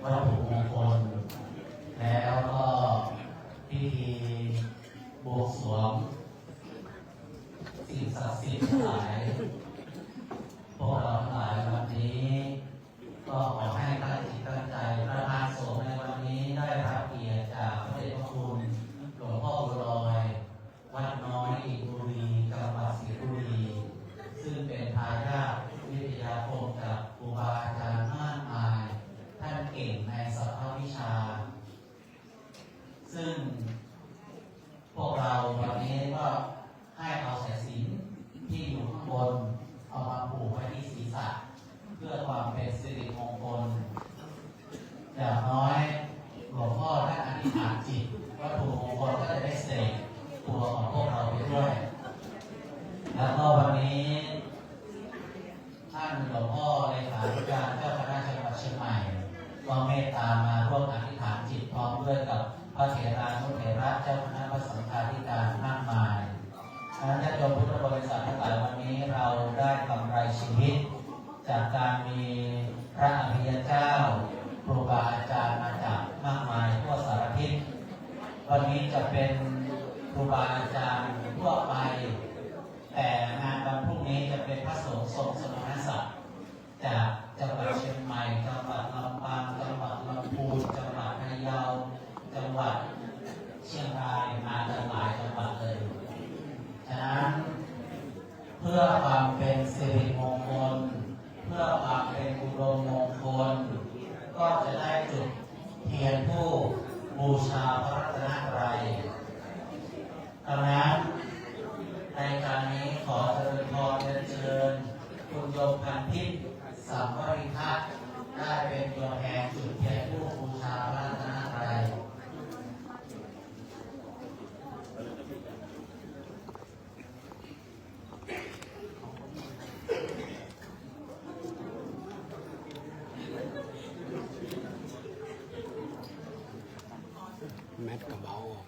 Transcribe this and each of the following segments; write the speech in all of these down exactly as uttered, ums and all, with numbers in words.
วัตถุมงคล แล้วก็พิธีบวงสรวงสิ่งศักดิ์สิทธิ์ทั้งหลาย พวกเราทั้งหลายวันนี้ ก็ขอให้ตั้งจิตตั้งใจ ประธานสงฆ์ในวันนี้ได้รับเกียรติจากพระเดชพระคุณหลวงพ่อบัวลอย วัดน้อยอินบุรี จังหวัดสิงห์บุรี ซึ่งเป็นทายาทวิทยาคมจากครูบาอาจารย์มากมาย ท่านเก่งในสรรพวิชา ซึ่งพวกเราวันนี้ก็ให้เอาสายสิญจน์ที่อยู่ข้างบน เอามาผูกไว้ที่ศีรษะ เพื่อความเป็นสิริมงคล อย่างน้อยหลวงพ่อท่านอธิษฐานจิต วัตถุมงคลก็จะได้เสกตัวของพวกเราไปด้วย แล้วก็วันนี้ ท่านหลวงพ่อเลขาธิการเจ้าคณะจังหวัดเชียงใหม่ ก็เมตตามาร่วมอธิษฐานจิตพร้อมด้วยกับพระเถรานุเถระเจ้าคณะพระสังฆาธิการมากมาย ฉะนั้นญาติโยมพุทธบริษัททั้งหลาย วันนี้เราได้กำไรชีวิต จากการมีพระอริยเจ้า ครูบาอาจารย์มาจากมากมายทั่วสารทิศ วันนี้จะเป็นครูบาอาจารย์ทั่วไป แต่งานวันพรุ่งนี้จะเป็นพระสงฆ์ทรงสมณศักดิ์ จากจังหวัดเชียงใหม่ จังหวัดลำปาง จังหวัดลำพูน จังหวัดพะเยา จังหวัดเชียงราย มากันหลายจังหวัดเลย ฉะนั้นเพื่อความเป็นสิริมงคล เพื่อความเป็นอุดมมงคล ก็จะได้จุดเทียนธูปบูชาพระรัตนตรัย ดังนั้นในการนี้ขอเจริญพรเรียนเชิญคุณโยมพันทิพย์ สัมวริทัศน์ ได้เป็นตัวแทนจุดเทียนธูปบูชาพระรัตนตรัย แมสก็เบาออก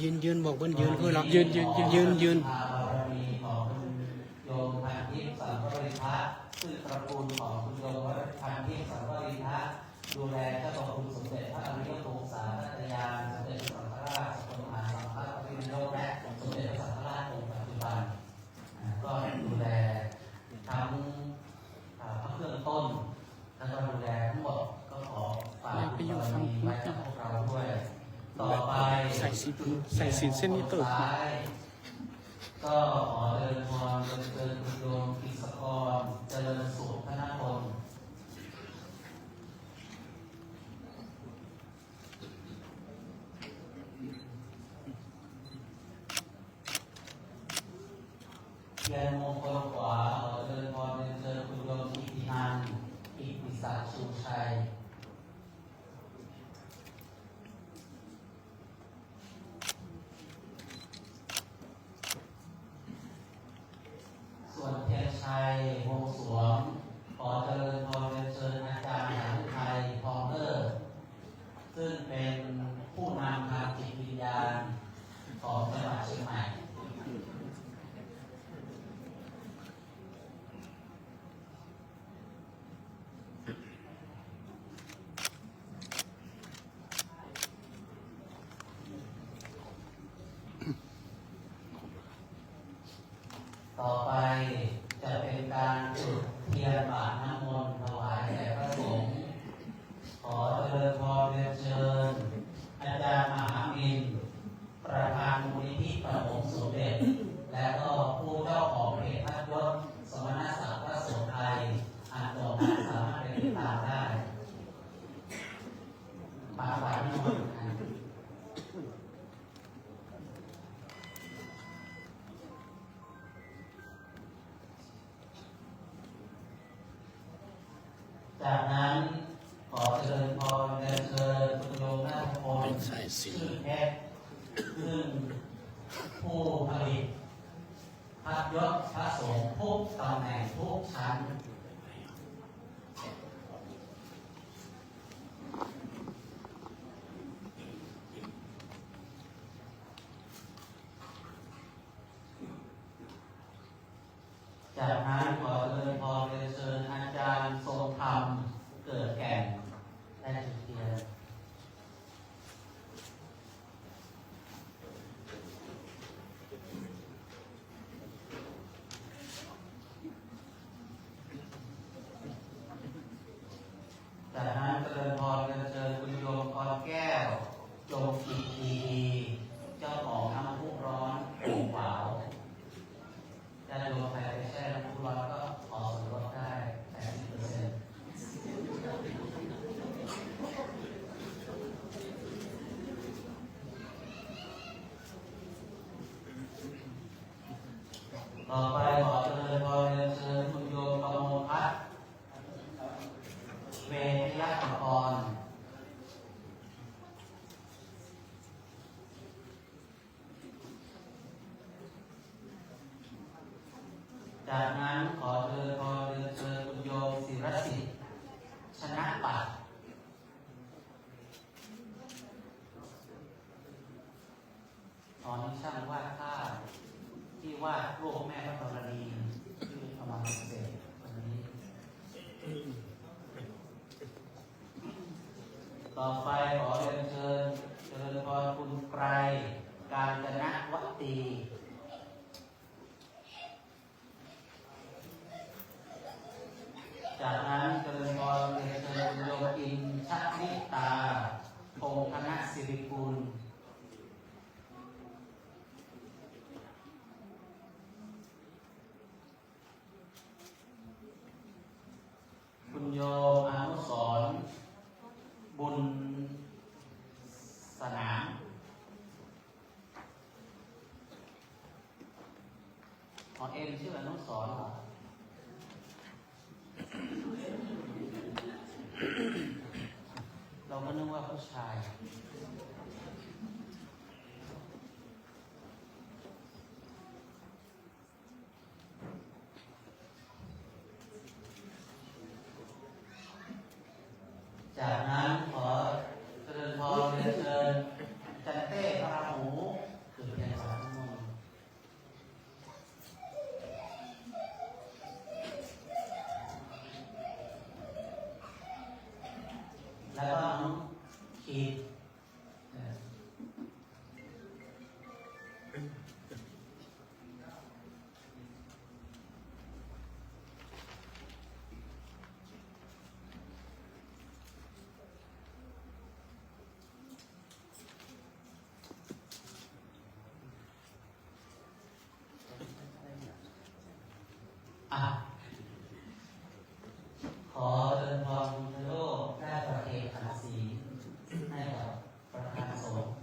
ยืนยืนบอกเพิ่นยืนคือละ ยืนยืนยืนยืนยืน บารมีของคุณโยมพันทิพย์ สัมวริทัศน์ ซึ่งตระกูลของคุณโยมพันทิพย์ สัมวริทัศน์ ดูแลเจ้าพระคุณสมเด็จพระอริยวงศาคณาจารย์ สมเด็จพระสังฆราช สกลมหาสังฆปรินายก และสมเด็จพระสังฆราชองค์ปัจจุบัน อ่า ก็ดูแลทั้ง อ่า พระเครื่องต้น แล้วก็ดูแลทั้งหมด ก็ขอฝากบุญบารมีไว้กับพวกเราด้วย ต่อไป สายสิญจน์ สายสิญจน์เส้นนี้เติบ คนสุดท้าย ก็ขอเจริญพรเรียนเชิญคุณโยมกฤษกร เจริญสุขธนพล เทียนมงคลขวา ขอเจริญพรเรียนเชิญคุณโยมกิตตินันท์ กิตติศักดิ์ชูชัย ส่วนเทียนชัยวงสรวง ขอเจริญพรเรียนเชิญอาจารย์หฤทัย ทองเลิศ ซึ่งเป็นผู้นำทางจิตวิญญาณของจังหวัดเชียงใหม่ ต่อไปจะเป็นการจุดเทียนบาตรน้ำมนต์ถวายแด่พระสงฆ์ ขอเจริญพรเรียนเชิญอาจารย์มหามิน ประธานมูลนิธิปฐมสมเด็จ และก็ผู้เจ้าของเพจพัดยศสมณศักดิ์พระสงฆ์ไทย อันโด่งดังสามารถไปติดตามได้ บาตรน้ำมนต์ จากนั้นขอเจริญพรเรียนเชิญคุณโยมนัทพล เป็นสายสิญจน์ ชื่นเพชร ซึ่งผู้ผลิตพัดยศพระสงฆ์ทุกตำแหน่งทุกชั้น จากนั้นขอเจริญพรเรียนเชิญอาจารย์ทรงธรรม จากนั้นขอเจริญพรเรียนเชิญคุณโยมศิรสิทธิ์ ชนะปัตย์ ตอนนี้ช่างวาดภาพที่วาดรูปแม่พระธรณี ที่เอามาปฏิเสธวันนี้ ต่อไปขอเรียนเชิญเจริญพรคุณไกร กาญจนวตี จากนั้นเจริญพรเรียนเชิญคุณโยมอินทนิตา พงษ์ธนสิริกุล คุณโยมอนุสรณ์ บุญสนาม ของเอ็มชื่ออนุสรณ์เหรอ เราก็นึกว่าผู้ชาย จากนั้นขอเจริญพรเรียนเชิญอาจารย์เต้ พระราหู จุดเทียนสาธุมนต์ แล้วก็น้องคิด อ่ะ ขอเจริญพรคุณโยมได้ประเคนขันธ์ศีลให้กับประธานสงฆ์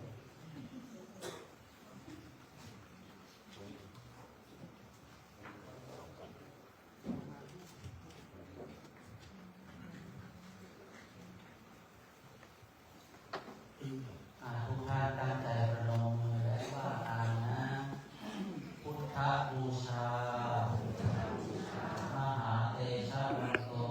อ่า ทุกท่านตั้งใจประนมมือและว่าตามนะ Buddha pūjā mahātejavanto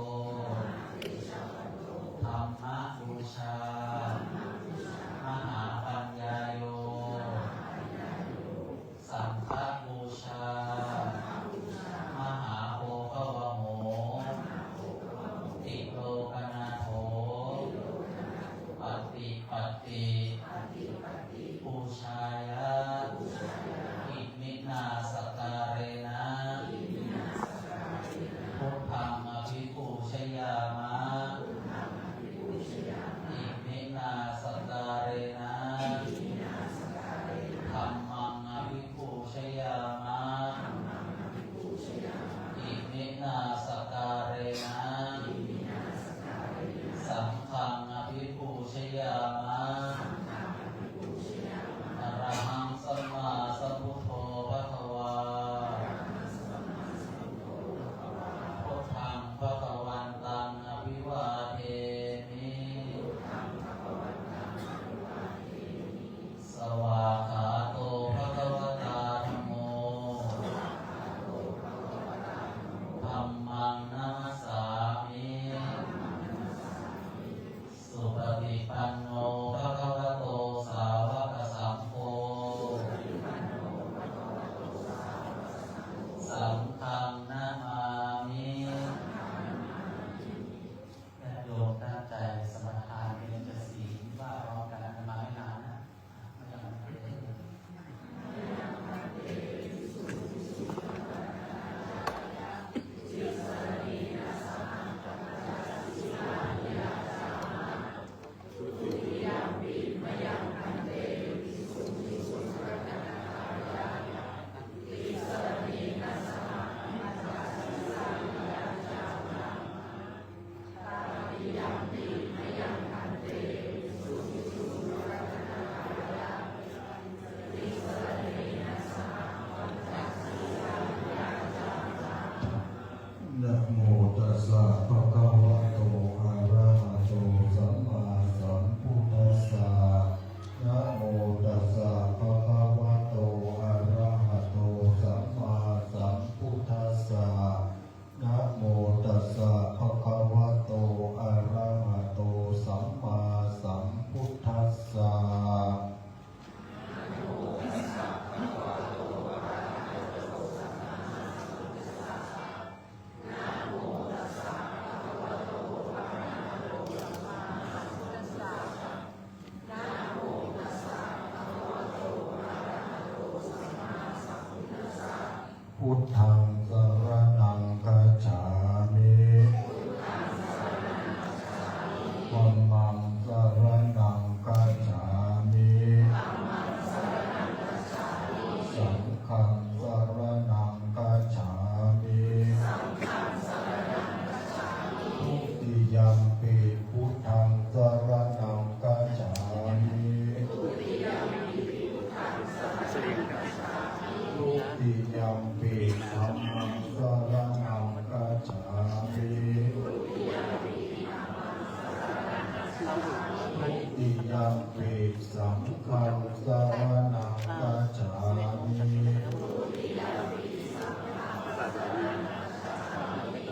Saṅghaṃ saraṇaṃ gacchāmi.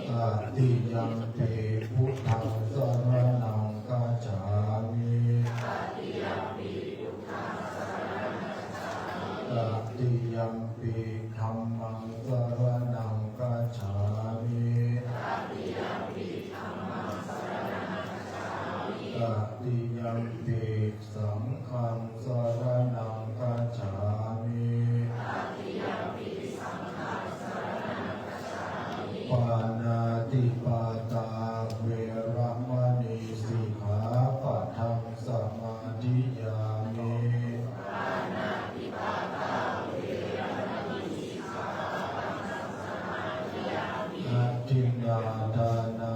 Tatiyampi buddhaṃ saraṇaṃ gacchāmi. Tatiyampi dhammaṃ saraṇaṃ gacchāmi. Tatiyampi saṅghaṃ saraṇaṃ gacchāmi. Pāṇātipātā veramaṇī sikkhāpadaṃ samādiyāmi. Adinnādānā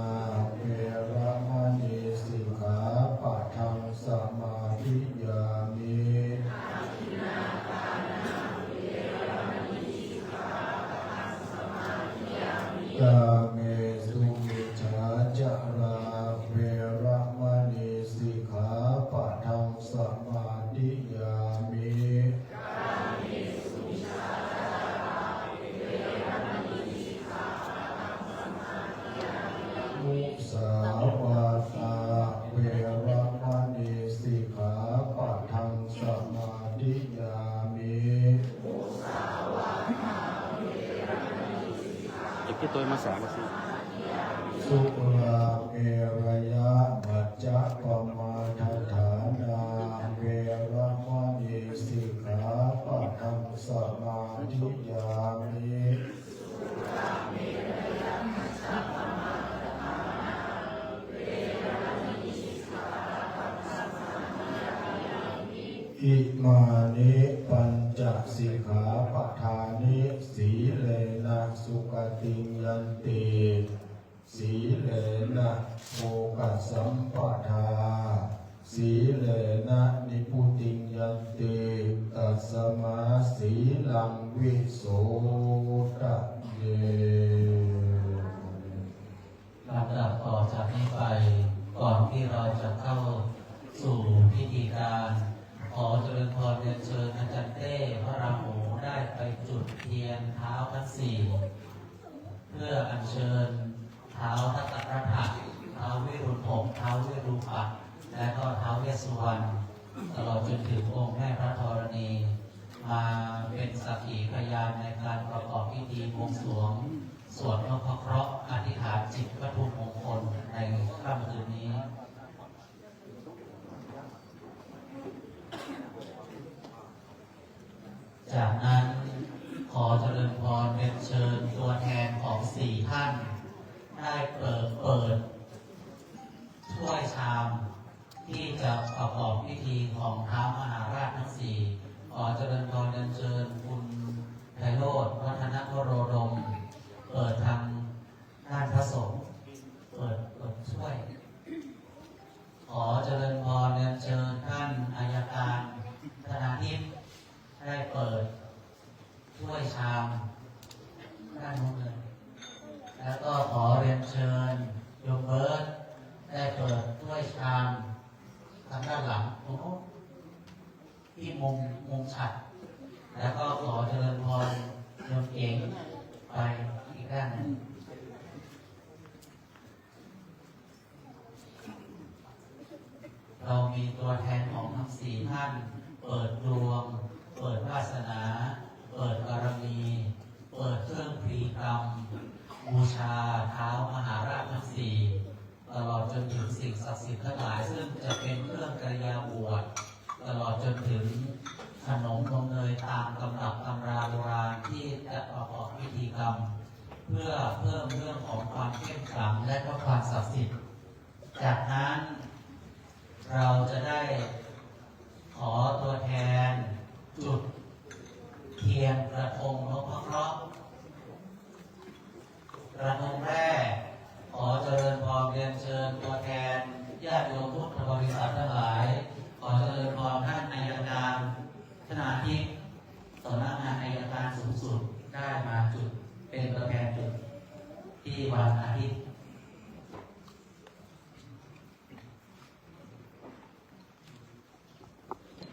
veramaṇī sikkhāpadaṃ samādiyāmi. Kāmesu micchācārā veramaṇī sikkhāpadaṃ samādiyāmi. Musāvādā veramaṇī sikkhāpadaṃ samādiyāmi. เก็บที่ตัวมาสามสิ Surāmerayamajjapamādaṭṭhānā veramaṇī sikkhāpadaṃ samādiyāmi. Imāni pañca sikkhāpadāni. Sīlena sugatiṃ yanti, sīlena bhogasampadā, sīlena nibbutiṃ yanti, tasmā sīlaṃ visodhaye. ลำดับต่อจากนี้ไป ก่อนที่เราจะเข้าสู่พิธีการ ขอเจริญพรเรียนเชิญอาจารย์เต้พระราหูได้ไปจุดเทียนเท้าทั้งสี่ เพื่ออัญเชิญท้าวทัตตรัฐะ ท้าววิรุฬหก ท้าววิรูปักษ์ และก็ท้าวเวสสุวรรณ ตลอดจนถึงองค์แม่พระธรณี มาเป็นสักขีพยานในการประกอบพิธีบวงสรวง สวดนพเคราะห์อธิษฐานจิตวัตถุมงคลในค่ำคืนนี้ จากนั้นขอเจริญพรเรียนเชิญตัวแทนของสี่ท่าน ได้เปิด เปิดถ้วยชาม ที่จะประกอบพิธีของท้าวมหาราชทั้งสี่ ขอเจริญพรเรียนเชิญคุณไพโรจน์ วัฒนวโรดม เปิดทางด้านพระสงฆ์ เปิด เปิดถ้วย ขอเจริญพรเรียนเชิญท่านอัยการธนาทิพย์ ได้เปิดถ้วยชามด้านโน้นเลย แล้วก็ขอเรียนเชิญโยมเบิร์ต ได้เปิดถ้วยชามทางด้านหลังตรงโน้น ที่มุม มุมฉัตร แล้วก็ขอเจริญพรโยมเก๋งไปอีกด้านหนึ่ง เรามีตัวแทนของทั้งสี่ท่าน เปิดดวง เปิดวาสนา เปิดบารมี เปิดเครื่องพลีกรรม บูชาท้าวมหาราชทั้งสี่ ตลอดจนถึงสิ่งศักดิ์สิทธิ์ทั้งหลาย ซึ่งจะเป็นเครื่องกริยาบวช ตลอดจนถึงขนมนมเนยตามตำรับตำราโบราณที่จะประกอบพิธีกรรม เพื่อเพิ่มเรื่องของความเข้มขลังและก็ความศักดิ์สิทธิ์ จากนั้นเราจะได้ขอตัวแทนจุดเทียนกระทงนพเคราะห์ กระทงแรก ขอเจริญพรเรียนเชิญตัวแทนญาติโยมพุทธบริษัททั้งหลาย ขอเจริญพรท่านอัยการธนาทิพย์ สำนักงานอัยการสูงสุด ได้มาจุดเป็นตัวแทนจุดที่วันอาทิตย์ เ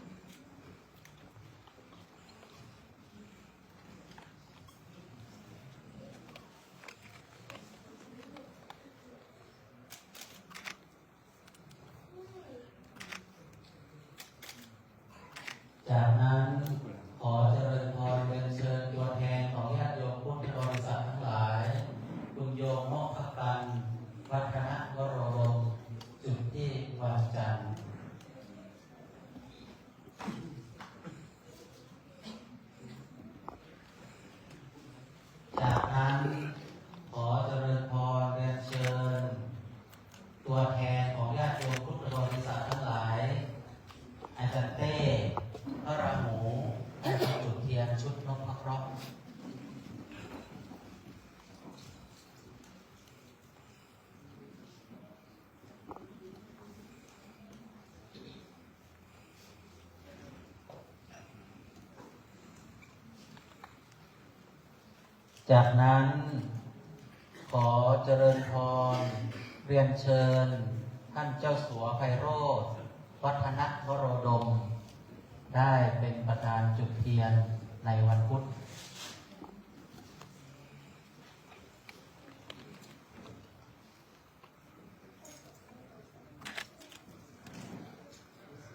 จากนั้นขอเจริญพรเรียนเชิญท่านเจ้าสัวไพโรจน์ วัฒนวโรดม ได้เป็นประธานจุดเทียนในวันพุธ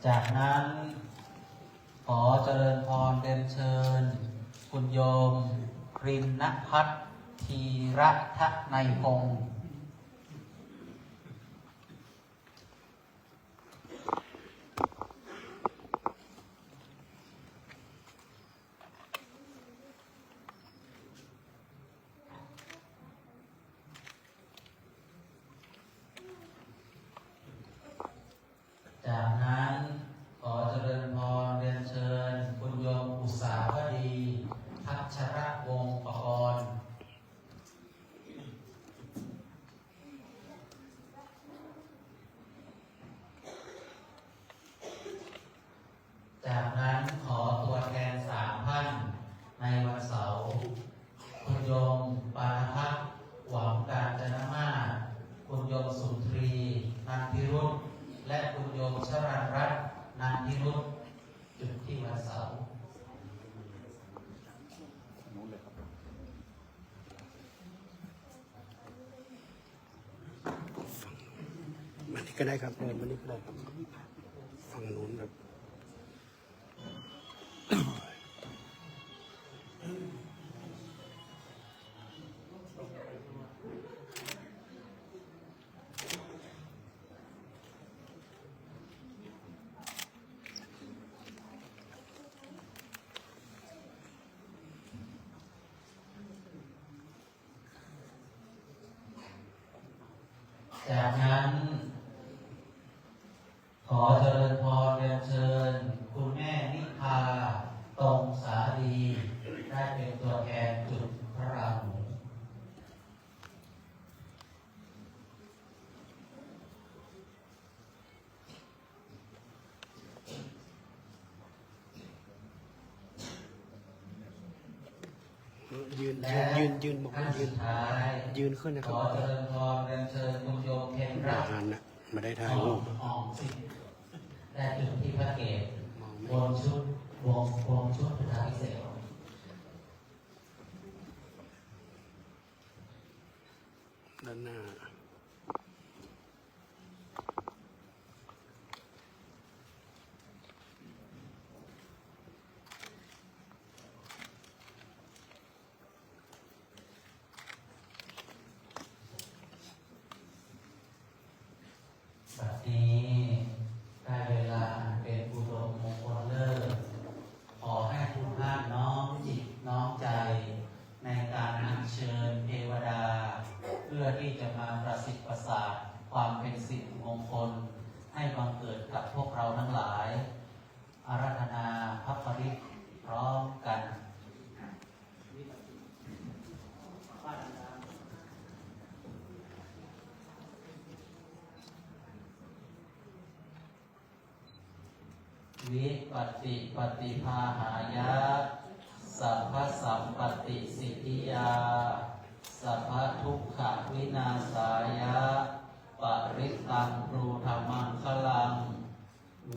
จากนั้นขอเจริญพรเรียนเชิญคุณโยมรินนภัทร ธีระทะไนยพงศ์ จากนั้นขอเจริญพรเรียนเชิญคุณโยมอุสาวดี พัชรวงศ์ปกรณ์ จากนั้นขอตัวแทนสามท่านในวันเสาร์ คุณโยมปานพัก หวังกาญจนมาศ คุณโยมสุนทรี นันทิรุต และคุณโยมชรัญรัตน์ นันทิรุต จุดที่วันเสาร์ ฝั่งมานี่ก็ได้ครับ เออ มานี่ก็ได้ครับ ฝั่งนู้นครับ จากนั้นขอเจริญพรเรียนเชิญคุณแม่นิพา ตรงสาลี ได้เป็นตัวแทนจุดพระราหู ยืน และ ยืน ยืน ยืน บอกว่ายืน ท่านสุดท้าย ยืนขึ้นนะครับ ขอเจริญพรเรียนเชิญคุณโยมเพ็ญรัตน์ หันนะ มาได้ถ่ายรูป อ่องสิทธิ์ ได้จุดที่พระเกศ มองไม่ วงชุด วง วงชุดพุทธาภิเษก ด้านหน้า บัดนี้ได้เวลาอันเป็นอุดมมงคลฤกษ์ ขอให้ทุกท่านน้อมจิตน้อมใจในการอัญเชิญเทวดา เพื่อที่จะมาประสิทธิ์ประสาทความเป็นสิริมงคลให้บังเกิดกับพวกเราทั้งหลาย อาราธนาพระปริตรพร้อมกัน Vipattipaṭibāhāya sabbasampattisiddhiyā sabbadukkhavināsāya parittaṃ brūtha maṅgalaṃ.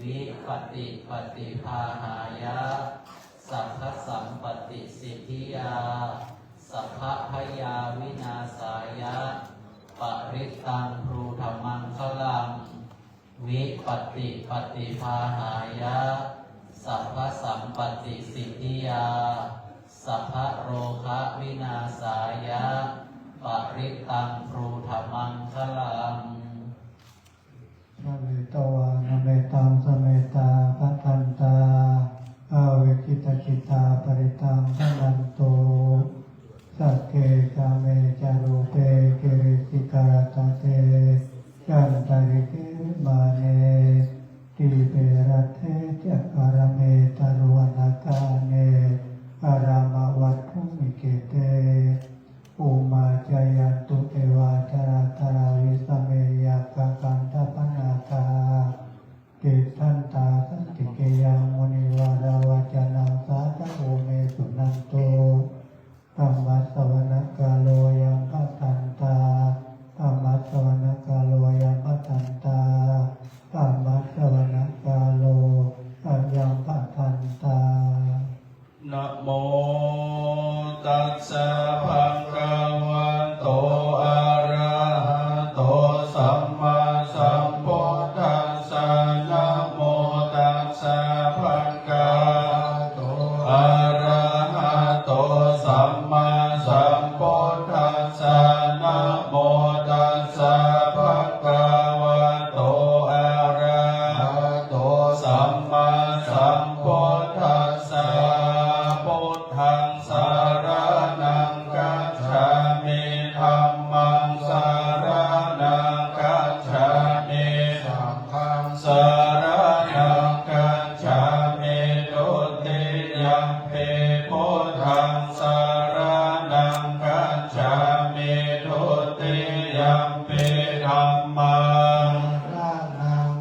Vipattipaṭibāhāya sabbasampattisiddhiyā sabbabhayavināsāya parittaṃ brūtha maṅgalaṃ. Vipattipaṭibāhāya sabbasampattisiddhiyā sabbarogavināsāya parittaṃ brūtha maṅgalaṃ. Pharitvāna mettaṃ samettā bhadantā, avikkhittacittā parittaṃ bhaṇantu. Sagge kāme ca rūpe girisikharataṭe cantalikkhe vimāne, dīpe raṭṭhe ca gāme taruvanagahane brahmamendagene, ummācāyantu devā jalathalavisame yakkhagandhabbanāgā, tiṭṭhantā santike yaṃ munivaravacanaṃ sādhavo me suṇantu. Dhammassavan Dutiyampi dhammaṃ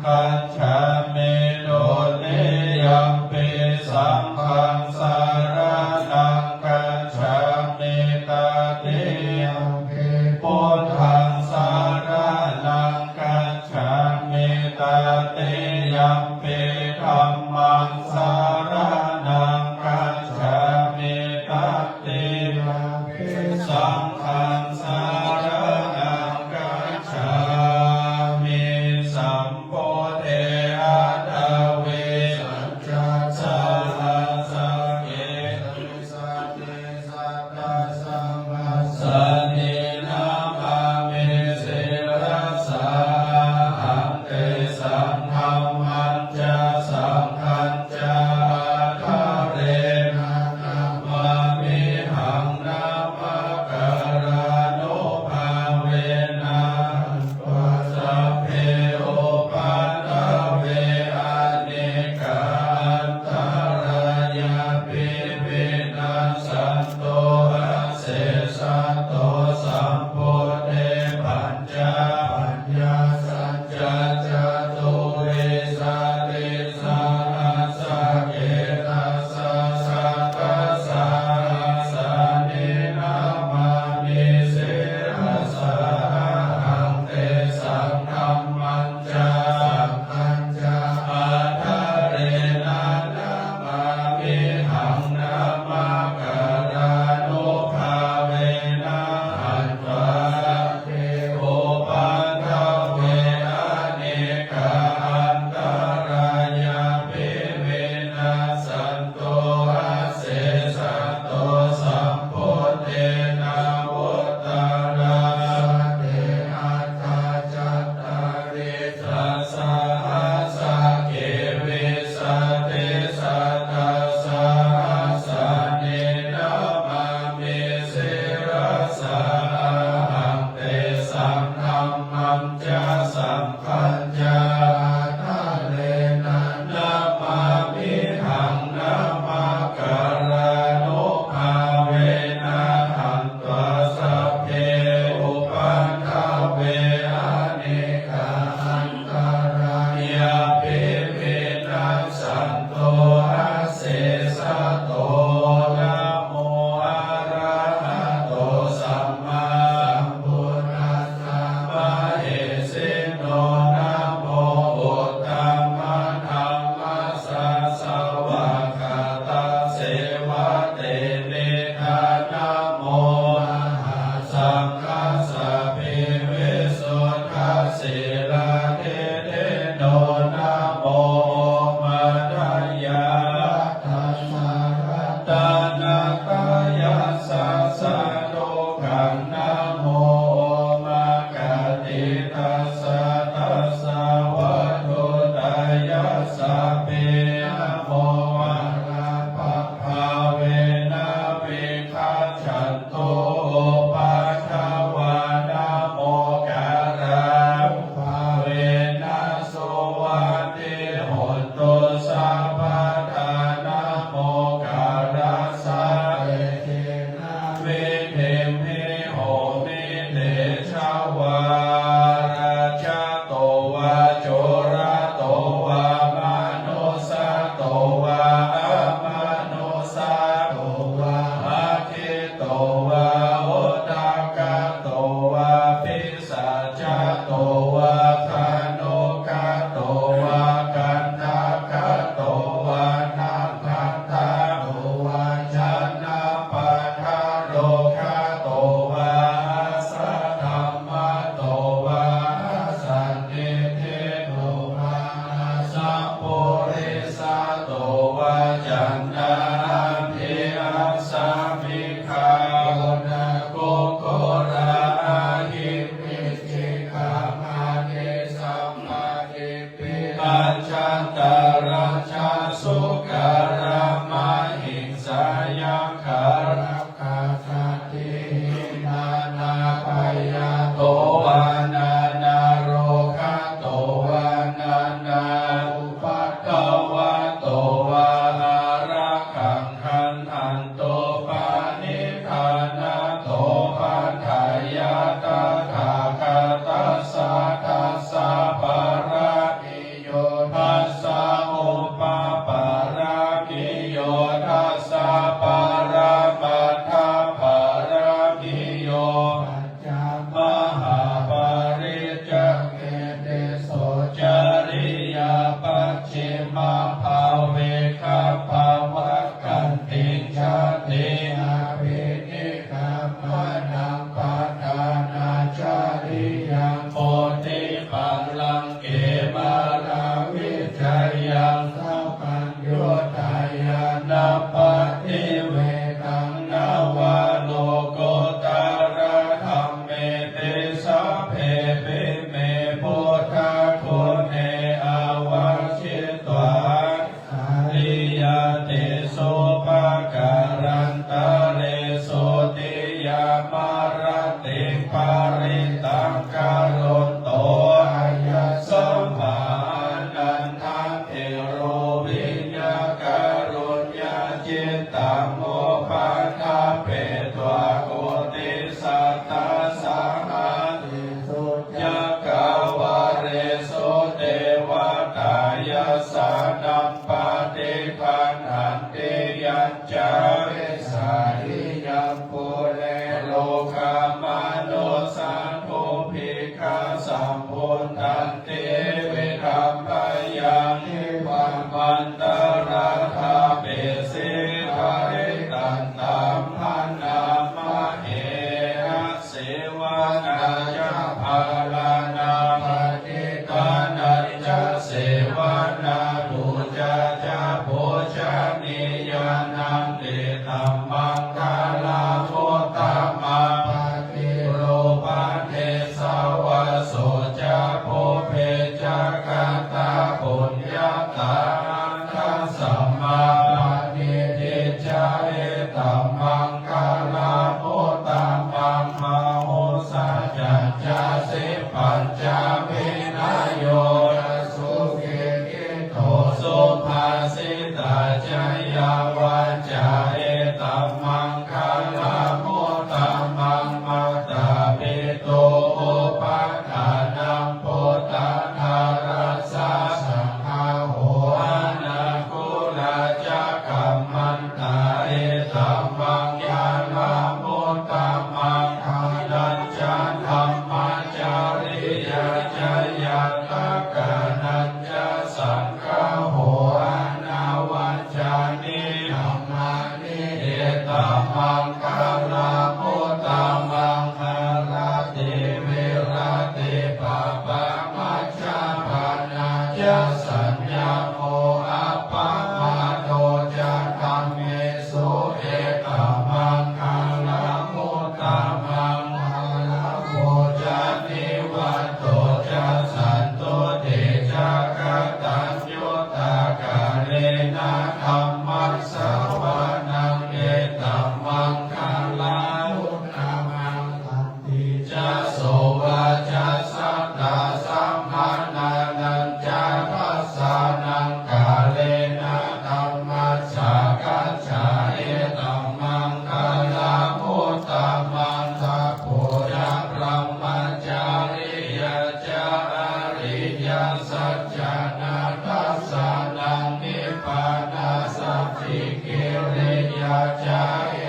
gacchāmi. Dutiyampi saṅghaṃ saraṇaṃ gacchāmi. Tatiyampi buddhaṃ saraṇaṃ gacchāmi. Tatiyampi dhammaṃ saraṇaṃ gacchāmi. Tatiyampi saṅghaṃ saraṇaṃ gacchāmi. Sambuddhe aṭṭhavīsañca sahassake sāni namāmi sirasā ahaṃ. Tesaṃ dhammañca saṅghañca ādarena namāmihaṃ. Namakārānubhāvena hantvā sabbe upaddave anekā antarāyāpi vinassantu asesato. Sambuddhe pañcapaññāsañca catuvīsatisahassake dasasatasahassāni namāmi sirasā ahaṃ. Tesaṃ dhammañca saṅghañca ādarena namāmihaṃ. Namakārānubhāvena hantvā sabbe upaddave anekā antarāyāpi vinassantu asesato. Sambuddhe navuttarasate aṭṭhacattāḷī sasahassake vīsatisatasahassāni namāmi sirasā ahaṃ. Tesaṃ dhammañca saṅghañca ādarena namāmihaṃ. Namakārānubhāvena han tvā sabbe upaddave anekā antarāyāpi vinassantu asesato. Namo arahato sammāsambuddhassa mahesino. Namo uttamadhammassa svākkhātasseva tenidha. Namo mahāsaṅghassāpi visuddhasīladiṭṭhino. Namo omātyāraddhassa ratanattayassa sādhukaṃ. Namo omakātītassa tassa vatthuttayassapi. Namo vārabhabāvena vigacchantu upaddavā. Namokārānubhāvena suvatthi hotu sabbadā. Namokārassa tejena vidhimhi homi tejavā. Rājato vā corato vā manussato vā amanussato vā aggito vā udakato vā pisācato vā khāṇukato vā kaṇṭakato vā nakkhattato vā janapadarogato vā asaddhamma parittaṃ karonto āyasmā Ānandatthero viññākaruññacittaṃ upaṭṭhapetvā koṭisatasahassesu cakkavāḷesu devatā yassāṇaṃ paṭiggaṇhanti yañca esā niyaṃ pure rogāmanussadubbhikkhasambhūtantividham bhayaṃ khippamantaradhāpesi parittaṃ taṃ bhaṇāma he na sevanā ca bālānaṃ paṇḍitānañca sevanā pūjā ca pūjanīyānaṃ etammaṅgalamuttamaṃ. Paṭirūpadesavāso ca pubbe ca katapuññatā attasammā paṇidhi ca etammaṅ galamuttamaṃ. Bāhusaccañca sippañca vinayo ca susikkhito subhāsitā ca yā vācā etammaṅgalamuttamaṃ. Mātāpituupaṭṭhānaṃ puttadārassa saṅgaho anākulā ca kamman tā etammaṅgalamuttamaṃ. Dānañca dhammacariyā ca ñātakānañca saṅgaho anavajjāni dhammāni etammaṅgalamuttamaṃ. Āratī viratī pāpā majjapānā ca saññamo appamādo ca dhammesu etammaṅgalamuttamaṃ. Gāravo ca nivāto ca santuṭṭhī ca kataññutā kālena dhammassavanaṃ etammaṅgalamuttamaṃ. Khantī ca sovacassatā samaṇānañca dassanaṃ kālena dhammasākacchā etammaṅgalamuttamaṃ. Tapo ca brahmacāriyā ca ariyasaccāna dassanaṃ nibbānasacchikiriyā ca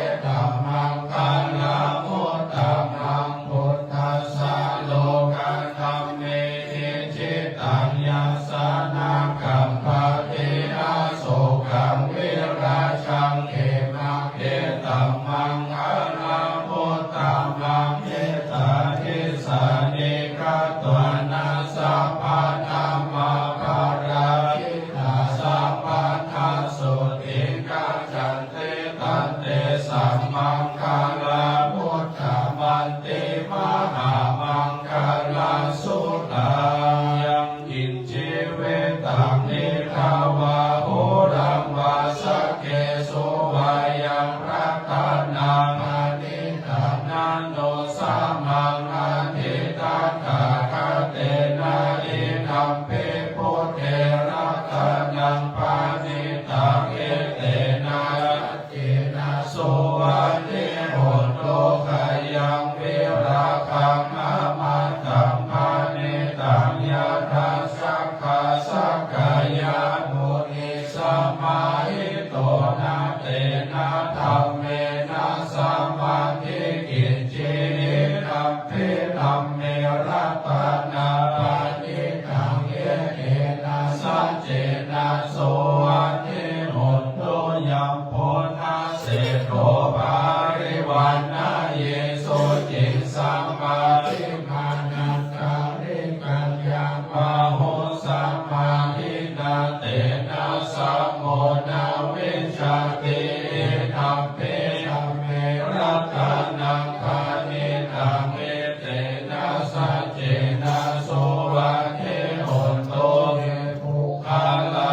etammaṅgalamuttamaṃ. Phuṭṭhassa lokadhammehi cittaṃ yassa na kampati asokaṃ virajaṃ khemaṃ etammaṅgalamuttamaṃ. Etādisāni katvāna sabbatthamaparājitā sabbattha sotthiṃ gacchanti tantesaṃ maṅgalamuttamanti. Mahāmaṅgalasuttaṃ. Yaṅkiñci vittaṃ idha vā huraṃ vā saggesu vā yaṃ ratanaṃ paṇītaṃ na no samaṃ atthi tathāgatena idampi buddhe ratanaṃ paṇītaṃ etena saccena suvatthi hotu. Khayaṃ virāgaṃ amataṃ paṇītaṃ yadajjhagā sakyamunī samāhito na tena dhammena samatthi kiñci idampi dhamme ratanaṃ paṇītaṃ etena saccena suvatthi hotu. Yambuddhaseṭṭho parivaṇṇayī suciṃ samādhimānantarikaññaṃ bāhuṃ samāhina tena samo na vijjati idampi dhamme ratanaṃ paṇītaṃ etena saccena suvatthi hotu. Ye puggalā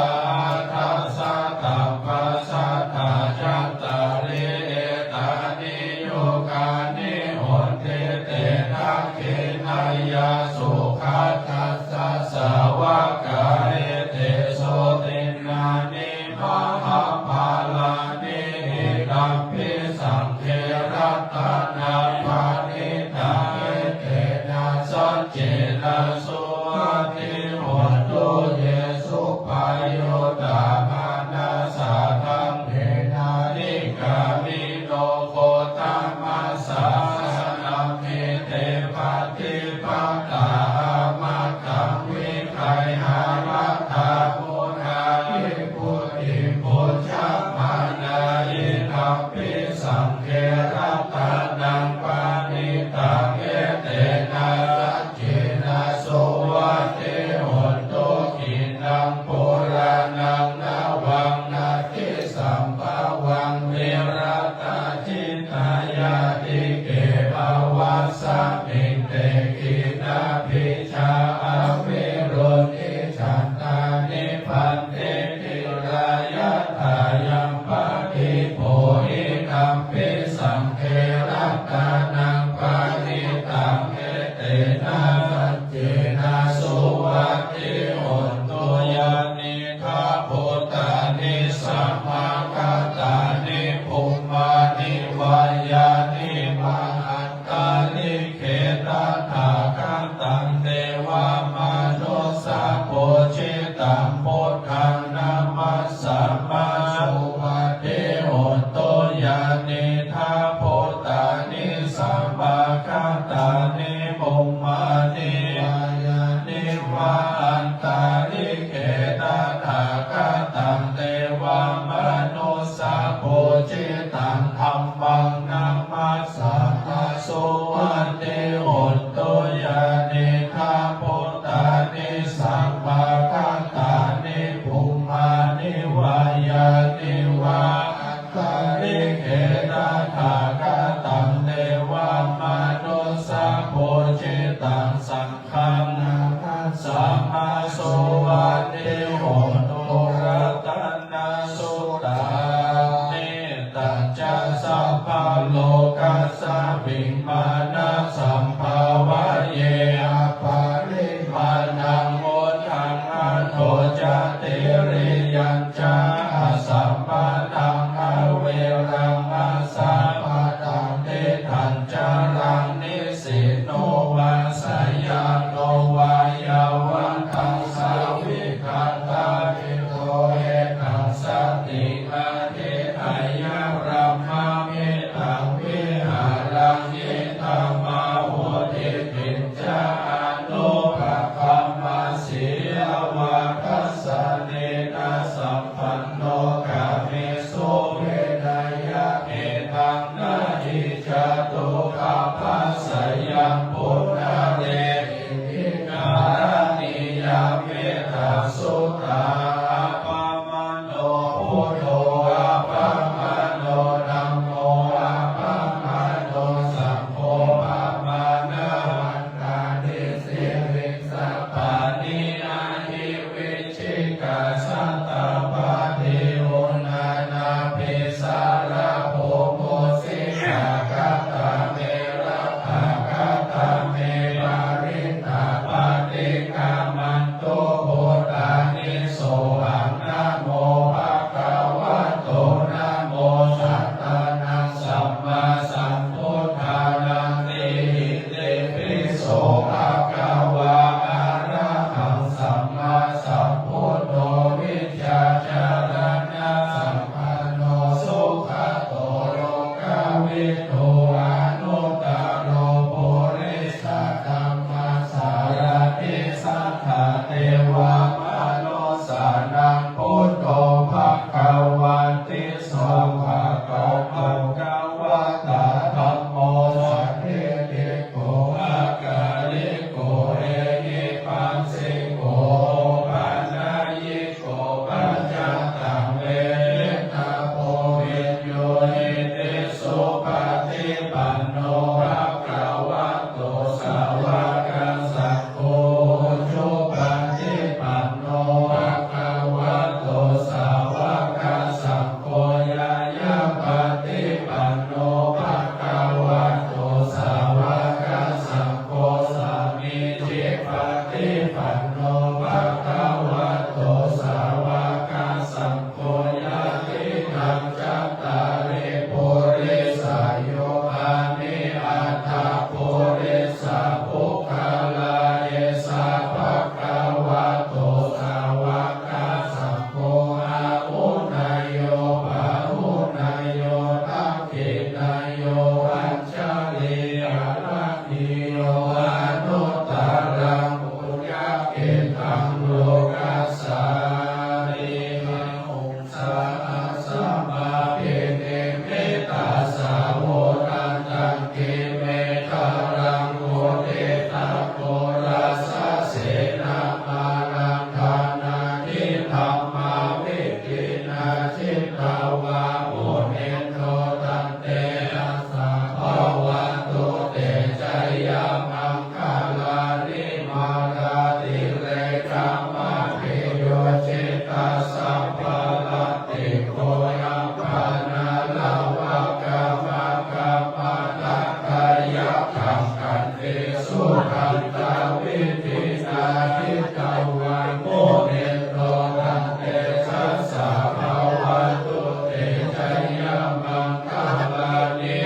aṭṭha sataṃ pasatthā cattāri etāni yugāni honti te Dakkhiṇeyyā sugatassa sāvakā, eteso dinnāni mahapphalāni, idampi saṅghe ratanaṃ paṇītaṃ, etena saccena suvatthi hotu. Ye suppayuttā manasā daḷhena, nikkāmino gotamasāsanamhi, te pattipattā amataṃ vigayha, laddhā mudhā nibbutiṃ bhuñjamānā, idampi saṅghe ratanaṃ paṇītaṃ, etena saccena suvatthi hotu. Khīṇaṃ purāṇaṃ navaṃ natthi sambhavaṃ, virattacittāyatike bhavasmiṃ, te khīṇabījā avirūḷhichandā, nibbanti dhīrā yathāyampadīpo, idampi saṅghe ratanaṃ paṇītaṃ, etena saccena suvatthi hotu. Yānīdha bhūtāni samāgatāni, bhummāni vā yāni va antalikkhe, tathāgataṃ devamanussapūjitaṃ, buddhaṃ namassāma suvatthi hotu. Yānīdha bhūtāni samāgatāni, bhummāni vā yāni va antalikkhe, tathāgataṃ devamanussapūjitaṃ, dhammaṃ namassāma suvatthi hotu. Yānīdha bhūtāni samāgatāni, bhummāni vā yāni va antalikkhe, tathāgataṃ devamanussapūjitaṃ, saṅghaṃ namassāma suvatthi hotu. Ratanasuttaṃ. Mettañca sabbalokasmiṃ mānasambhāvaye aparimāṇaṃ, uddhaṃ adho ca tiriyañca asambādhaṃ averaṃ asapattaṃ. Tiṭṭhañcaraṃ nisinno vā sayāno vā yāvatassa vigatamiddho, Sudantavidhinā jitavā munindo, tantejasā bhavatu te jayamaṅgalāni.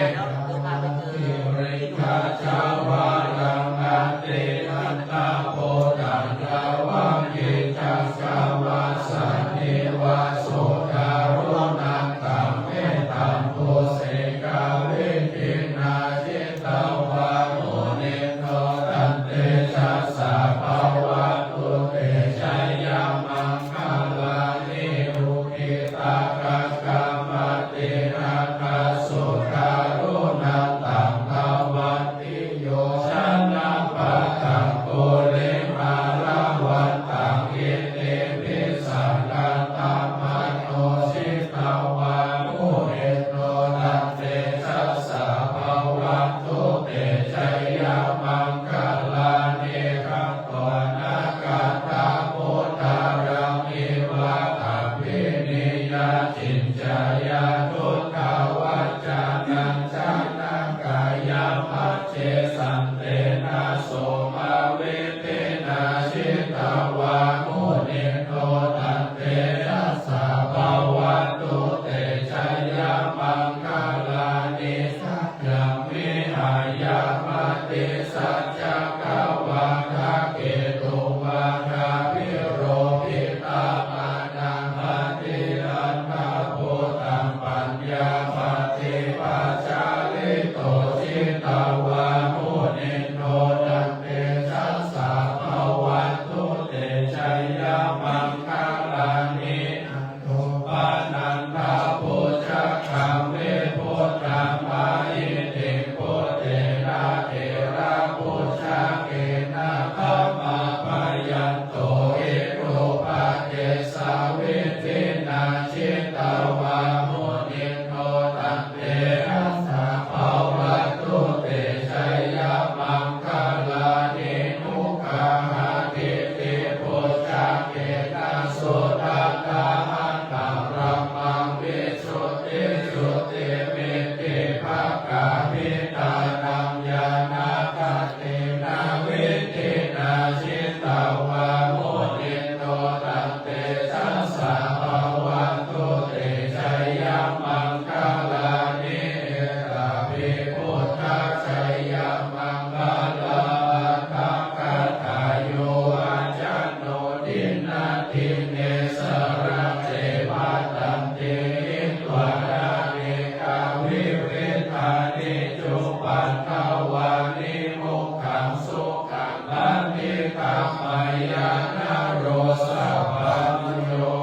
Girigajavantaṃ atimattabhūtaṃ, dāvaggicakkamasanīva sudāruṇantaṃ, mettambusekavidhinā jitavā munindo, tantejasā bhavatu te jayamaṅgalāni. Ukkhittakhaggamatihatthasudāruṇantaṃ, dhāvantiyojanapathaṅgulimālavantaṃ, iddhībhisaṅkhatamano jitavā munindo, tantejasā bhavatu te jayamaṅgalāni. Katvāna kaṭṭhamudaraṃ iva gabbhinīyā, ciñcāya duṭṭhavacanaṃ janakāyamajjhe, santena somavidhinā jitavā munindo, tantejasā bhavatu te jayamaṅgalāni. Saccaṃ vihāya matisaccakavādaketuṃ, vādābhiropitamanaṃ atiandhabhūtaṃ, paññāpadīpajalito jitavā munindo, tantejasā bhavatu te jayamaṅgalāni. Nandopanandabhujagaṃ vibudhaṃ mahiddhiṃ, puttena therabhujagena damāpayanto, iddhūpadesavidhinā jitavā munindo, tantejasā bhavatu te jayamaṅgalāni. Duggāhadiṭṭhibhujagena sudaṭṭhahatthaṃ, brahmaṃ visuddhijutimiddhibakābhidhānaṃ, ñāṇāgadena vidhinā jitavā munindo, tantejasā bhavatu te jayamaṅgalāni. Etāpi buddhajayamaṅgalaaṭṭhagāthā, yo vācano dinadine sarate matandī, hitvānanekavividhāni cupaddavāni, mokkhaṃ sukhaṃ adhigameyya naro sapañño.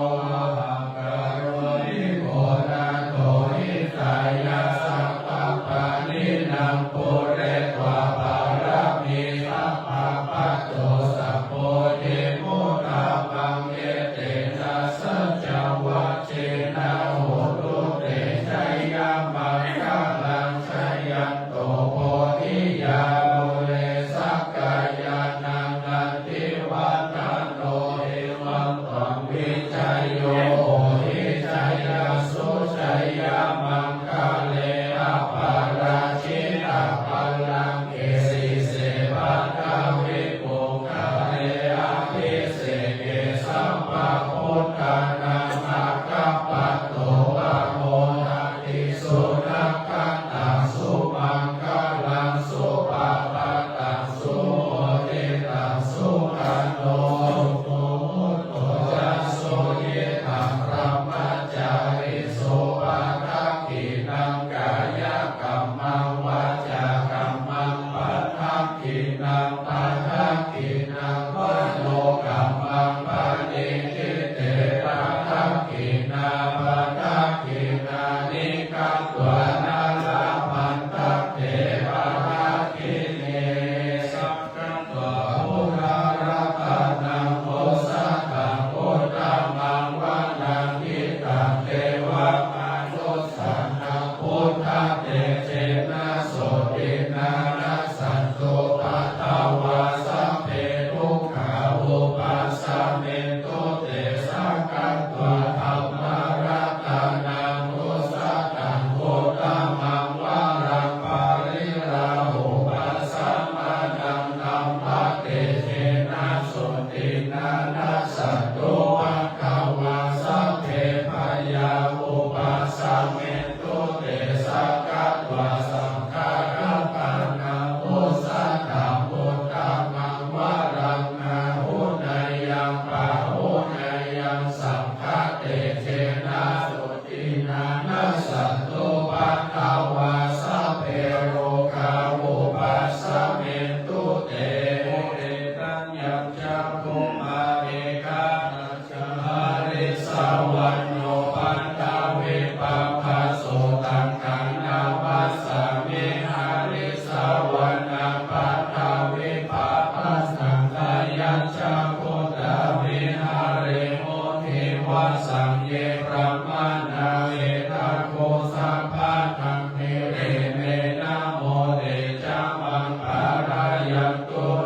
Mahākāruṇiko nātho, hitāya sabbapāṇinaṃ, pūretvā pāramī sabbā, patto sambodhimuttamaṃ, etena saccavajjena, hotu te jayamaṅgalaṃ. Jayanto bodhiyā mūle, sakyānaṃ nandivaḍḍhano, evaṃ tvaṃ vijayo hohi, jayassu jayamaṅgale, aparājitapallaṅke, sīse paṭhavipokkhare, abhiseke sabbabuddhānaṃ, aggappatto pamodati. Sunakkhattaṃ sumaṅgalaṃ, supabhātaṃ suhuṭṭhitaṃ, sukhaṇo sumuhutto ca, suyiṭṭhaṃ brahmacārisu, padakkhiṇaṃ kāyakammaṃ, vācākammaṃ padakkhiṇaṃ, padakkhiṇaṃ manokammaṃ, paṇidhī te padakkhiṇā, padakkhiṇāni katvāna, labhantatthe padakkhiṇe. Sakkatvā buddharatanaṃ, osathaṃ uttamaṃ varaṃ, hitaṃ devamanussānaṃ, buddhatejena sotthinā, nassantupaddavā sabbe, dukkhā vūpasamentu te. Sakkatvā dhammaratanaṃ, osathaṃ uttamaṃ varaṃ, pariḷāhūpasamanaṃ,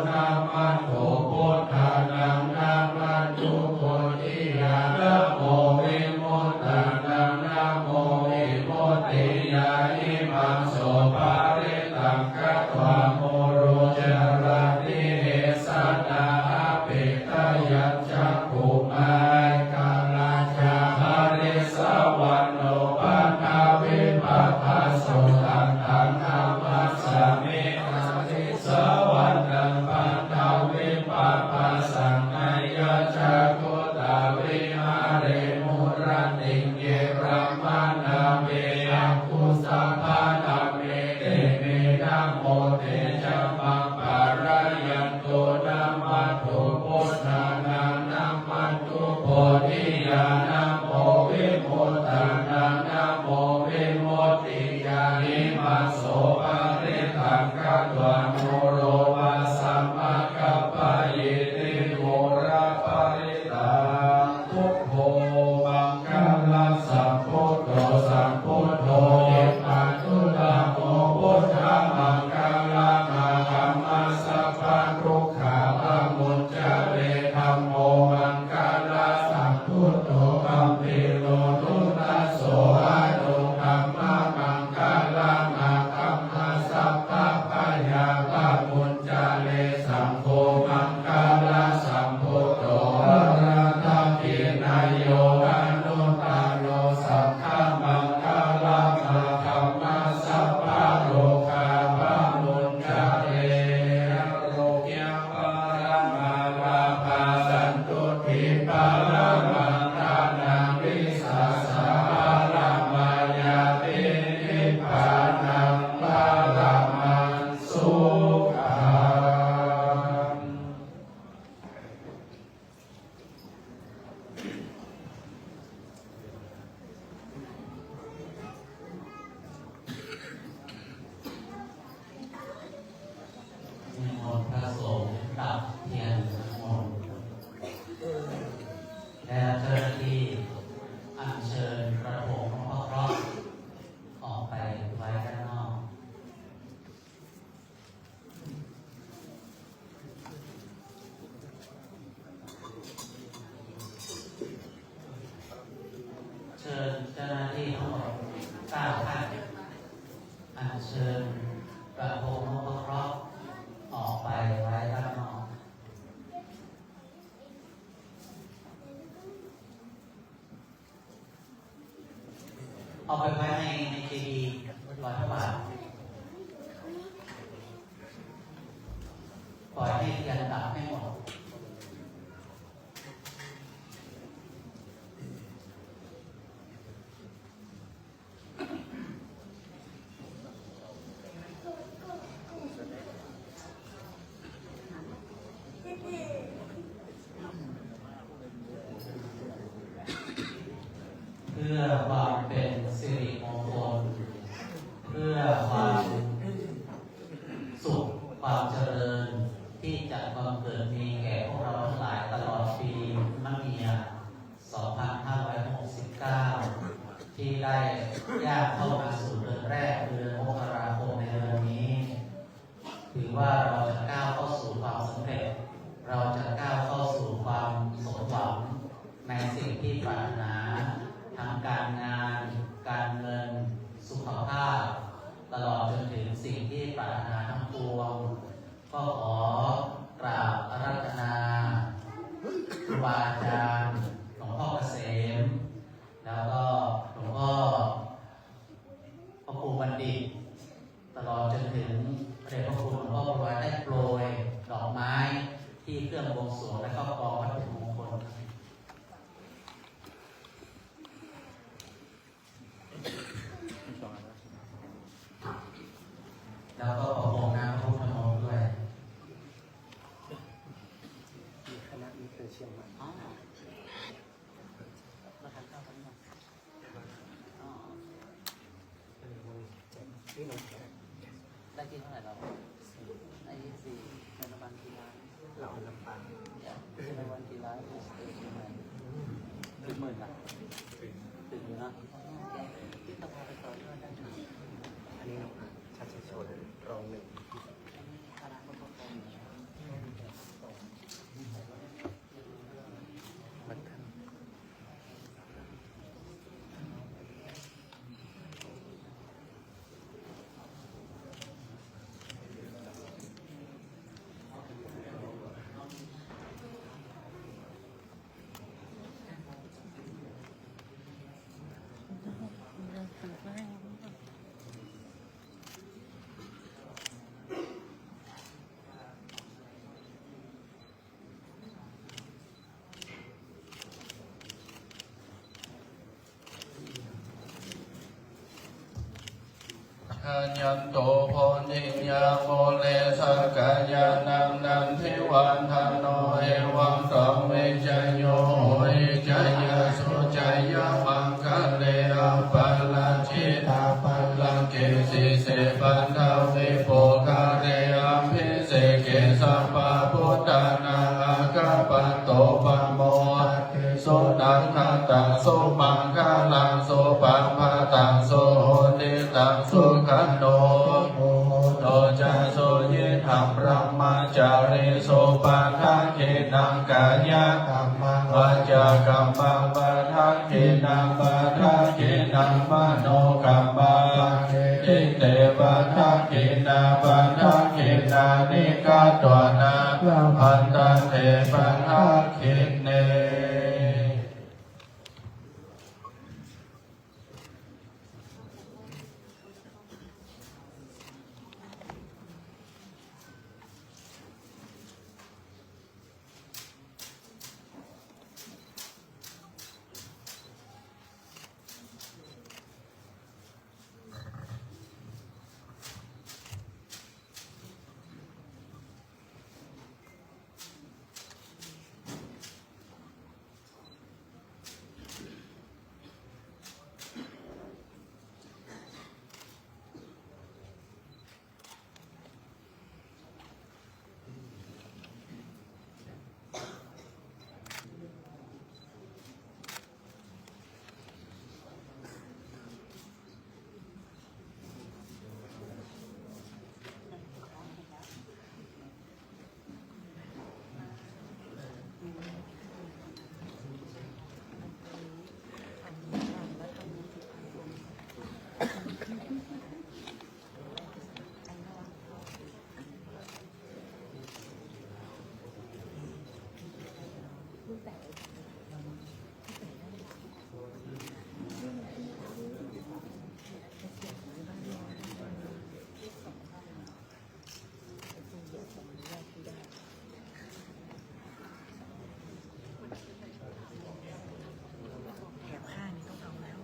Namatthu buddhānaṃ, namatthu bodhiyā, namo vimuttānaṃ, namo vimuttiyā. Imaṃ so parittaṃ katvā moro carati esanā. Apetayañcakkhumā ekarājā harissavaṇṇo paṭhavippabhāso, taṃ taṃ namassāmi harissavaṇṇaṃ paṭhavippabhāsaṃ. Ayañcakkhutā viharemu rattiṃ, ye brāhmaṇā veyyāguṃ sabbadhamme, te me namo te ca maṃ pālayantu. Namatthu buddhānaṃ, namatthu bodhiyā, namo vimuttānaṃ, namo vimuttiyā. Imaṃ so parittaṃ katvā moro vāsamakappayīti, moro parittaṃ. Buddho maṅgalasambhūto, sambuddho ippāduttamo, buddhamaṅgalam āgamma sabbadukkhā pamuñcare. Dhammo maṅgalasambhūto, gambhīro duddaso, anuttamaṃ maṅgalam āgamma sabbabhayā pamuñ care. Saṅgho maṅgalasambhūto, varadakkhiṇeyyo anuttaro, saṅghamaṅgalam āgamma sabbarogā pamuñcare. Ārogyaparamatthā lābhā, santuṭṭhi paramaṃ dhanaṃ, vissāsa paramā ñāti, nibbānaṃ paramaṃ sukhaṃ. นิมนต์พระสงฆ์ดับเทียนน้ำมนต์ และเจ้าหน้าที่อัญเชิญกระทงนพเคราะห์ออกไปไว้ด้านนอก เชิญเจ้าหน้าที่ทั้งหมดเก้าท่าน อัญเชิญกระทงนพเคราะห์ออกไปไว้ด้านนอก เอาไปไว้ใน ในเจดีย์รอยพระบาท ปล่อยให้เทียนดับให้หมด เพื่อความเป็นสิริมงคล เพื่อความสุข ความเจริญ ที่จะบังเกิดมีแก่พวกเราทั้งหลายตลอดปีมะเมีย สองพันห้าร้อยหกสิบเก้า ที่ได้ย่างเข้ามาสู่เดือนแรก คือเดือนมกราคมในเดือนนี้ ถือว่าเราจะก้าวเข้าสู่ความสำเร็จ เราจะก้าวเข้าสู่ความสมหวังในสิ่งที่ปรารถนา ทั้งการงาน การเงิน สุขภาพ ตลอดจนถึงสิ่งที่ปรารถนาทั้งปวง ก็ขอกราบอาราธนาครูบาอาจารย์ หลวงพ่อเกษม แล้วก็หลวงพ่อ พระครูบัณฑิต ตลอดจนถึงพระเดชพระคุณหลวงพ่อประวัติได้โปรยดอกไม้ที่เครื่องบวงสรวงและก็กองวัตถุมงคล แล้วก็ประพรมน้ำพระพุทธมนต์ด้วย มีคณะมิตรไปเชียงใหม่ อ๋อ มาทานข้าวกันหน่อย อ๋อ เออ วันนี้เจ็ด นี่น้องแขก ได้ที่เท่าไหร่เรา ได้ที่สี่ เงินรางวัลกี่ล้าน เราเอาลำปาง เนี่ย เงินรางวัลกี่ล้าน เออ เชียงใหม่ ถึงหมื่นละ ถึงอยู่นะ ที่ต้องพาไปต่อยอดได้นะ อันนี้น้องอาร์ต ชัชชน รองหนึ่ง อันนี้คณะก็ต้องการอยู่แล้ว Jayanto bodhiyā mūle sakyānaṃ nandivaḍḍhano, evaṃ tvaṃ vijayo hohi jayassu jayamaṅgale, aparājitapallaṅke sīse paṭhavipokkhare, abhiseke sabbabuddhānaṃ aggappatto pamodati. Sunakkhattaṃ sumaṅgalaṃ supabhātaṃ suhuṭṭhitaṃ sukhaṇo sumuhutto ca suyiṭṭhaṃ brahmacārisu, padakkhiṇaṃ kāyakammaṃ vācākammaṃ padakkhiṇaṃ, padakkhiṇaṃ manokammaṃ paṇidhī te padakkhiṇā, padakkhiṇāni katvāna labhantatthe padakkhiṇe. แถบห้านี่ต้องเอาแล้ว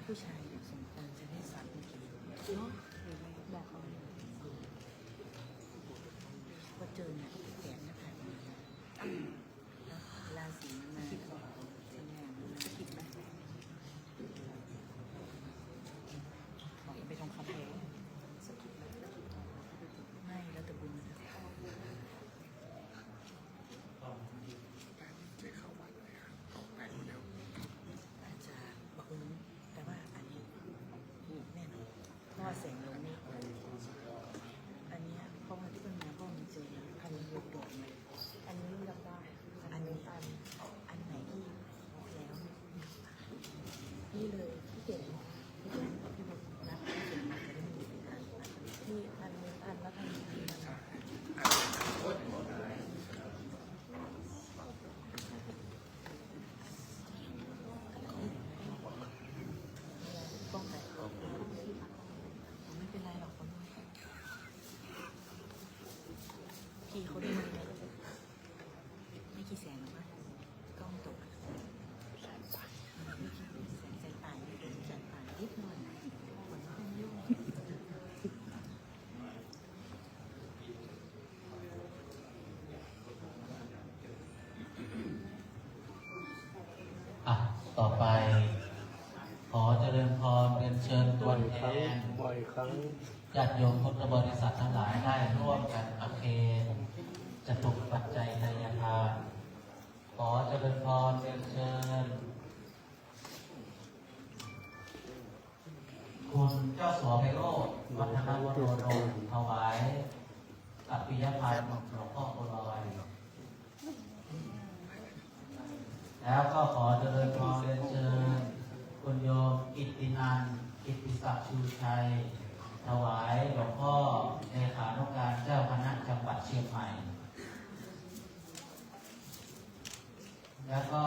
ผู้ชายเนี่ยสมควรจะได้สักเมื่อกี้เนาะ หรือไม่บอกเขาเลย ว่าเจอเนี่ยแขนเนี่ยผ่านมา แล้วราศีมันมา สง่ามันมา คิดไหม บอกอย่าไปทองคำแท้ ไม่ แล้วแต่บุญ อาจจะบอกว่าแต่ว่าอันนี้แน่นอน เพราะว่าแสงลงนี่ อันเนี้ยเพราะว่าที่มันมาเพราะมันเจออันนี้โดดมา อันนี้เลือกได้ อันนี้อัน อันไหนที่แล้ว นี่เลยที่เก่ง ที่เก่ง ที่เก่งนะ ที่เก่งมากเลย มีอัน มีอัน แล้วทำไมมีอัน ป้องกัน ไม่เป็นไรหรอก เขาดู พี่เขาดู ไม่กี่แสนหรอกวะ กล้องตกอะ แสนปลาย แสนปลายนิดหน่อย ขนไม่ต้องยุ่ง อ่ะ ต่อไป ขอเจริญพรเรียนเชิญตัวแทน บ่อยครั้ง ญาติโยมพุทธบริษัททั้งหลายได้ร่วมกันประเคนจตุปัจจัยทายทาน ขอเจริญพรเรียนเชิญ คุณเจ้าสัวไพโรจน์ วัฒนวโรดม ถวายอภิยทานหลวงพ่อบัวลอย แล้วก็ขอเจริญพรเรียนเชิญ คุณโยมกิตตินันท์ กิตติศักดิ์ชูชัย ถวายหลวงพ่อเลขานุการเจ้าคณะจังหวัดเชียงใหม่ แล้วก็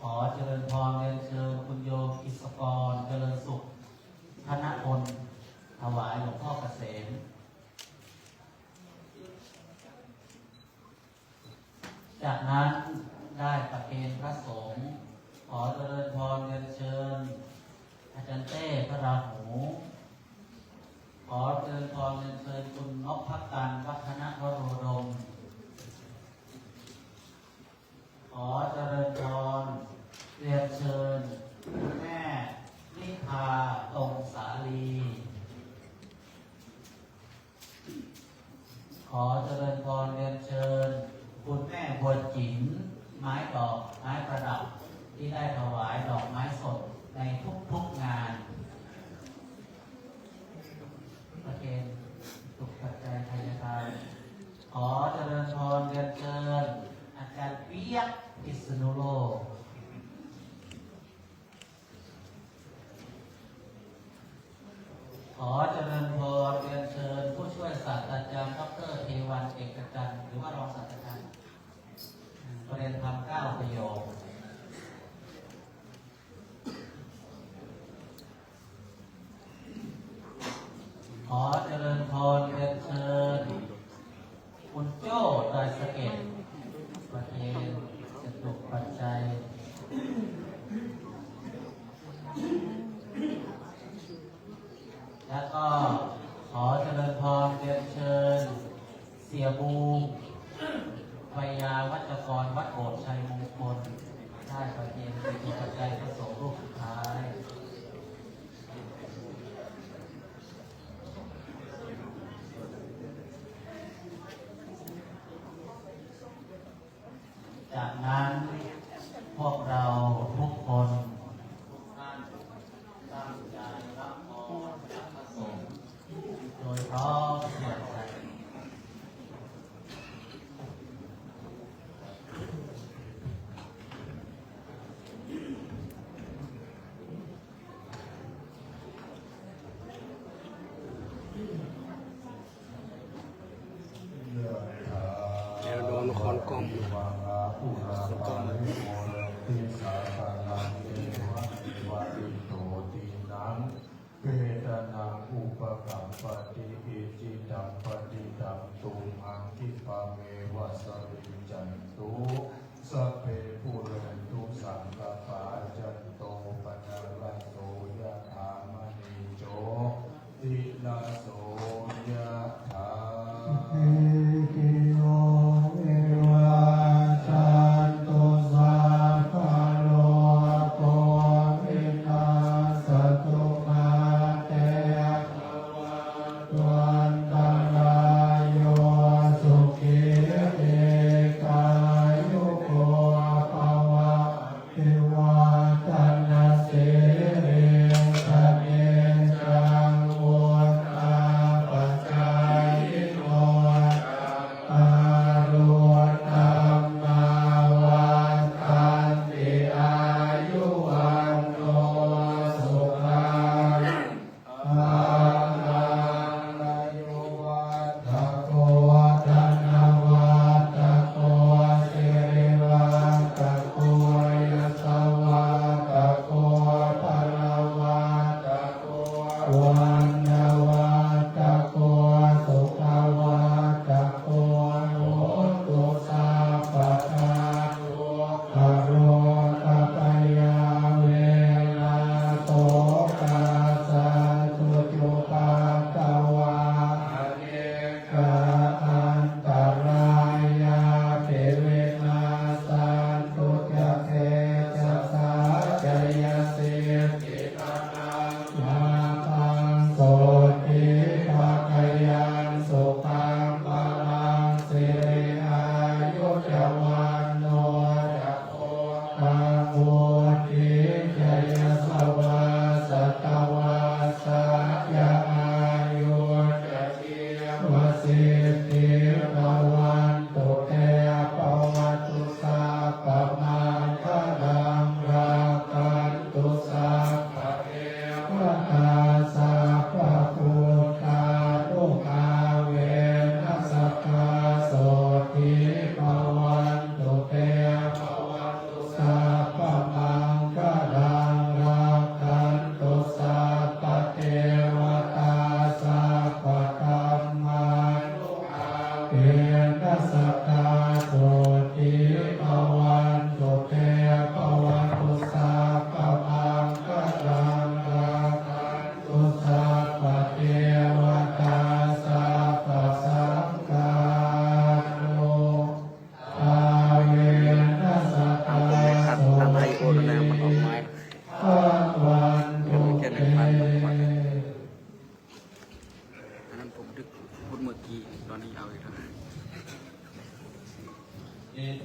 ขอเจริญพรเรียนเชิญคุณโยมกิจกรเจริญสุข ธนพล ถวายหลวงพ่อเกษม จากนั้นได้ประเคนพระสงฆ์ ขอเจริญพรเรียนเชิญ อาจารย์เต้ พระราหู ขอเจริญพรเรียนเชิญคุณนพกันต์ วัฒนวโรดม ขอเจริญพรเรียนเชิญคุณแม่นิพา ตรงสาลี ขอเจริญพรเรียนเชิญคุณแม่บัวจิ๋ม ไม้ดอกไม้ประดับ ที่ได้ถวายดอกไม้สดในทุกๆงาน ประเคนสุขปัจจัยทายทาน ขอเจริญพรเรียนเชิญอาจารย์เปี๊ยก พิษณุโลก ขอเจริญพรเรียนเชิญผู้ช่วยศาสตราจารย์ ดอกเตอร์ เทวัน เอกจันทร์ หรือว่ารองศาสตราจารย์ ประเรียนธรรมเก้าประโยค ขอเจริญพรเรียนเชิญคุณโจ้ ดอยสะเก็ด ประเคนจตุปัจจัย แล้วก็ขอเจริญพรเรียนเชิญเสี่ยบูม ไวยาวัจกรวัดโบสถ์ชัยมงคล ได้ประเคนจตุปัจจัยพระสงฆ์รูปสุดท้าย จากนั้นพวกเราทุกคนทุกท่านตั้งใจรับพรจากพระสงฆ์โดยพร้อมเพรียงกัน เดี๋ยวโดนค้อนกล้อง ค้อนกล้อง Petanaṃ upakappati, icchitaṃ patthitaṃ tumhaṃ khippameva samijjhatu, sabbe pūrentu saṅkappā, cando paṇṇaraso yathā, maṇi jotiraso yathā. Sabbītiyo vivajjantu, sabbarogo vinassatu, mā te bhavatvantarāyo, sukhī dīghā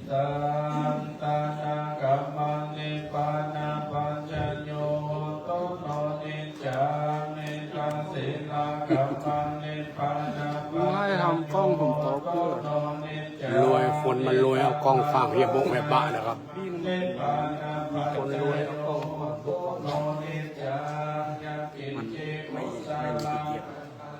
Santānakamma nibbānapaccayo hotu no niccaṃ. Mettā sīlakamma nibbānapaccayo hotu no niccaṃ. รวย คนมันรวยเอากล้องฟางเฮียบกแม่บ้านะครับ คนรวยเอากล้องฟางเฮียบก มันไม่ ไม่มีเกียรติ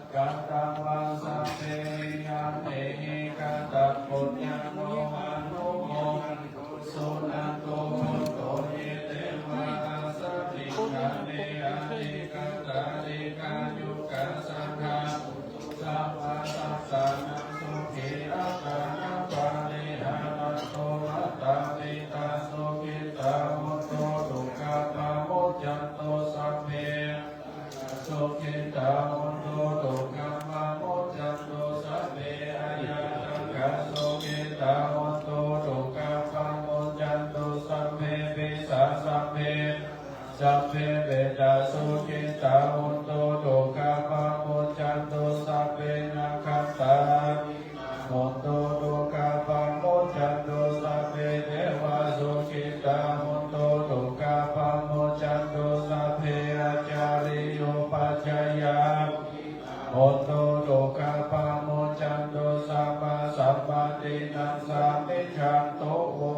Katamā sabbehi ñāṇehi kataṃ puññaṃ no anumodantu. Suṇantu bhonto ye devā asmiṃ ṭhāne adhigatā dīghāyukā sadā hontu sabbasattānaṃ sukhī attānaṃ pariharantu. Mātā pitā sukhitā hontu dukkhā pamuccantu sabbe sukhitā hontu dukkhā pamuccantu sabbe. Ayaṃ dukkhā sukhitā hontu dukkhā pamuccantu sabbe. Pisā sabbe sabbe petā sukhitā hontu dukkhā pamuccantu sabbe. Nakkhattādi hontu dukkhā pamuccantu sabbe. Devā sukhitā hontu dukkhā pamuccantu sabbe. Ācariyupajjhāyā hontu dukkhā pamuccantu sabbasampattināṃ samijjhantu vo.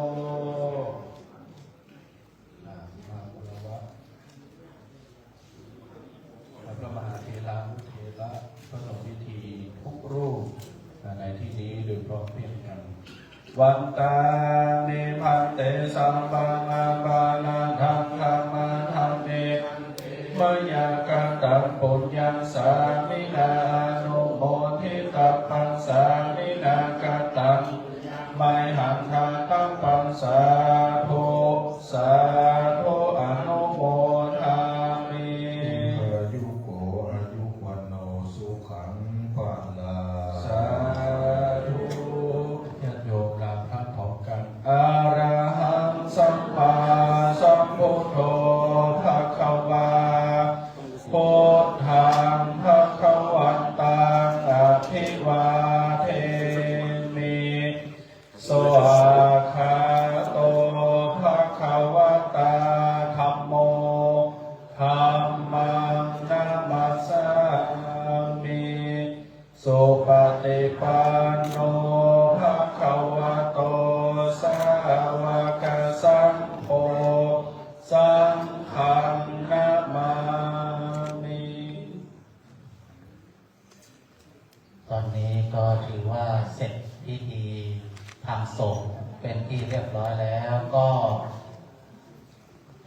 พระมหาเถระเถระพระสงฆ์พิธีทุกรูปในที่นี้โดยพร้อมเพรียงกัน Vandāmi bhante sabbaṃ aparādhaṃ khamatha me mayā kataṃ puññaṃ sāminā anumoditabbaṃ sāminā kataṃ mayhaṃ dātabbaṃ sādhu sādhu anumodāmi. Dīghāyuko āyuvaṇṇo sukhaṃ balaṃ. Sādhu ญาติโยมกราบพระพร้อมกัน Arahaṃ sammāsambuddho bhagavā. Buddhaṃ bhagavantaṃ abhivādemi. Svākkhāto bhagavatā dhammo. Dhammaṃ namassāmi. Supaṭipanno bhagavato sāvakasaṅgho. Saṅghaṃ namāmi. ตอนนี้ก็ถือว่าเสร็จพิธีทางสงฆ์เป็นที่เรียบร้อยแล้ว ก็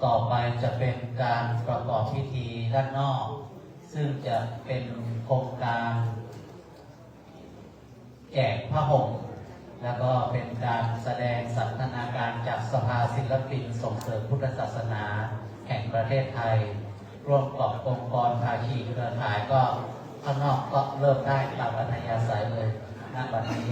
ต่อไปจะเป็นการประกอบพิธีด้านนอก ซึ่งจะเป็นโครงการ แจกผ้าห่ม แล้วก็เป็นการแสดงสันทนาการจากสภาศิลปินส่งเสริมพุทธศาสนาแห่งประเทศไทย ร่วมกับองค์กรภาคีเครือข่าย ก็ข้างนอกก็เริ่มได้ตามอัธยาศัยเลยณบัดนี้